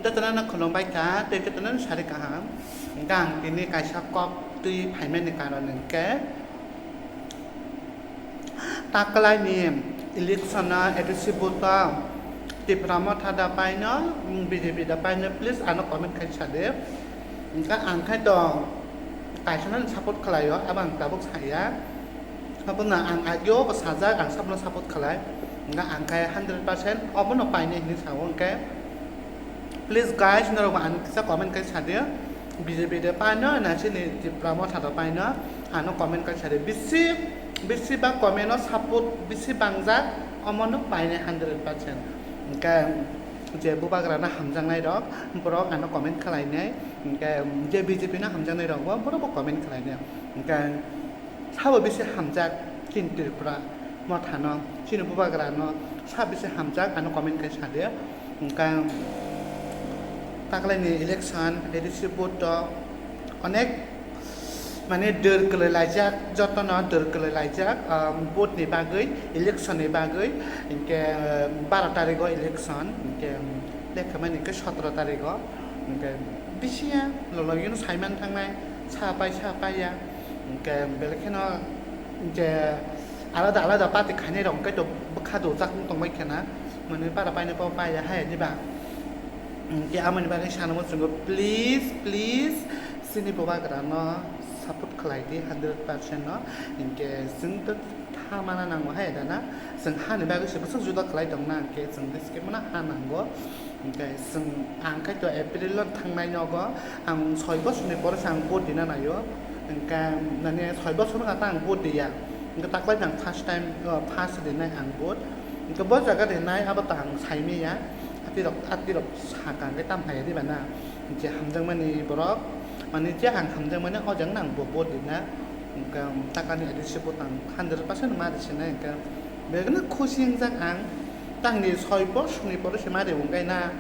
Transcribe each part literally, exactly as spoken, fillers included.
Jotono no khulumbai kha tei jotono no sari kaham. Hwnkhe ang tini kaisa kok twi phaimani karon hwnkhe, taklaini election no A D C booth o Tipra Motha da paino, B J P da paino, please ano comment khai sadi. Hwnkhe ang khai tong kaisa no support khlaio, abo ang tabuk saya. Abono ang ageo bo sajak, ang sabono support khlai. Hwnkhe ang khai hundred percent obono painai hinwi sao, hwnkhe please guys, norokbo ano kisa comment khai sadi. B J P de paino na chini Tipra Motha de paino, ano comment khai sadi. Bisi, bisi ba comment o support bisi bangjak, omono painai hundred percent. Hwnkhe je bubagrano hamjaknai rok, borok ano comment khlainai. Hwnkhe je B J P no hamjaknai rokbo, borokbo comment khlainai. Hwnkhe sabo bisi hamjak chini Tripura Mothano, chini bubagrano sa bisi hamjak, ano comment khai sadi. Hwnkhe taklaini election A D C booth o onek mane dor kwlwi laijak, jotono dor kwlwi laijak, um, vote ni bagwi, election ni bagwi, hwnkhe, um, baro tarigo election, hwnkhe, um, lekha mani hwnkhe sotoro tarigo, hwnkhe bisi ya lologino saiman thangnai, sa pai sa pai ya, hwnkhe belai kheno je alada alada party khainai rok hwnkhe to bwkha dojak wng tongbai khena, mane baro painai bo pai ya hai diba. Hwnkhe amoni bagwi sanamo chwngo, please, please, chini bubagrano support khlai di hundred percent no. Hwnkhe chwng to tha mana nango hai dana, chwng hani bagwi se bwswk juda khlai tongna, hwnkhe chwng bwskhe mano ha nango. Hwnkhe chwng, ang khai to April o thangnai nogo, ang soi bosor ni pore se ang vote dina naio. Hwnkhe mane soi bosor wngkha ta ang vote diya. Hwnkhe taklai ang first time, o, first rinai ang vote. Hwnkhe bo jaga rinai abo to ang saimanya. Atirok, atirok sakha hwnkhe tam phaiya diba na. Je hamjakmani borok, mane je ang hamjakmani o jagano ang bo vote rina. Hwnkhe taklani A D C booth ang hundred percent ma risinai, hwnkhe belai kheno khusi wngjak ang. Tangni soi bosor ni pore se ma ri wngkha na.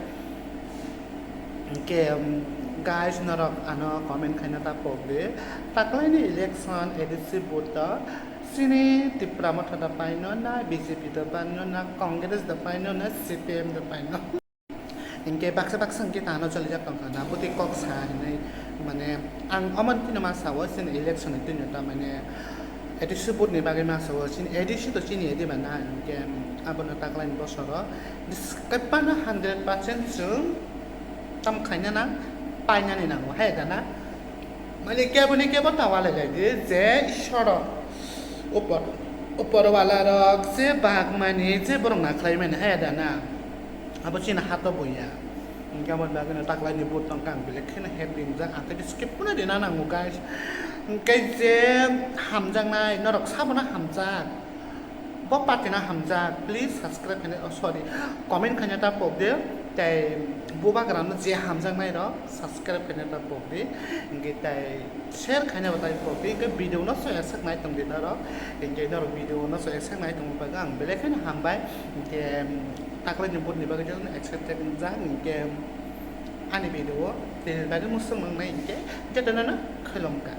Hwnkhe, um, guys, norok ano comment khaina ta pok di. Taklaini election A D C booth o chini Tipra Motha da paino na, B J P da paino na, Congress da paino na, C P M da paino. Hwnkhe baksa baksa hwnkhe tano cholijak tongkha na, bwtwi kok sa hinwi, mane, ang omo tino ma sao, chini election ni tino ta, mane, A D C booth ni bagwi ma sao, chini A D C to chini edi ba na, hwnkhe abono taklaini bosoro Bwskhe phano hundred percent chwng tamo khaina nang, painani nango, hai da na? Mane kebo ni kebo ta walai lai di, je Ishwaro, upor, upor wala rok je bagmani, je borok na khlai mani, hai da na? Abo chini hato buya. Hwnkhe abo bagwino taklaini vote tongkha, ang belai kheno happy wngjak, ang khe skip phano rina nango, guys. Hwnkhe je hamjaknai, norok sabono hamjak. Bo party no hamjak, please subscribe khaina, oh, sorry, comment khaina ta pok di, tei bubagra no je hamjaknai rok subscribe khaina ta pok di, hwnkhe tei share khaina bo ta pok di, hwnkhe video no so eksak nai tong di norok, hwnkhe norok video no so eksak nai tongma bagwi ang belai kheno hambai, hwnkhe, um, taklaini vote ni bagwi jotono excited wngjak, hwnkhe ani video o tini bagwi mwswk nangnai, hwnkhe jotono no khulumkha.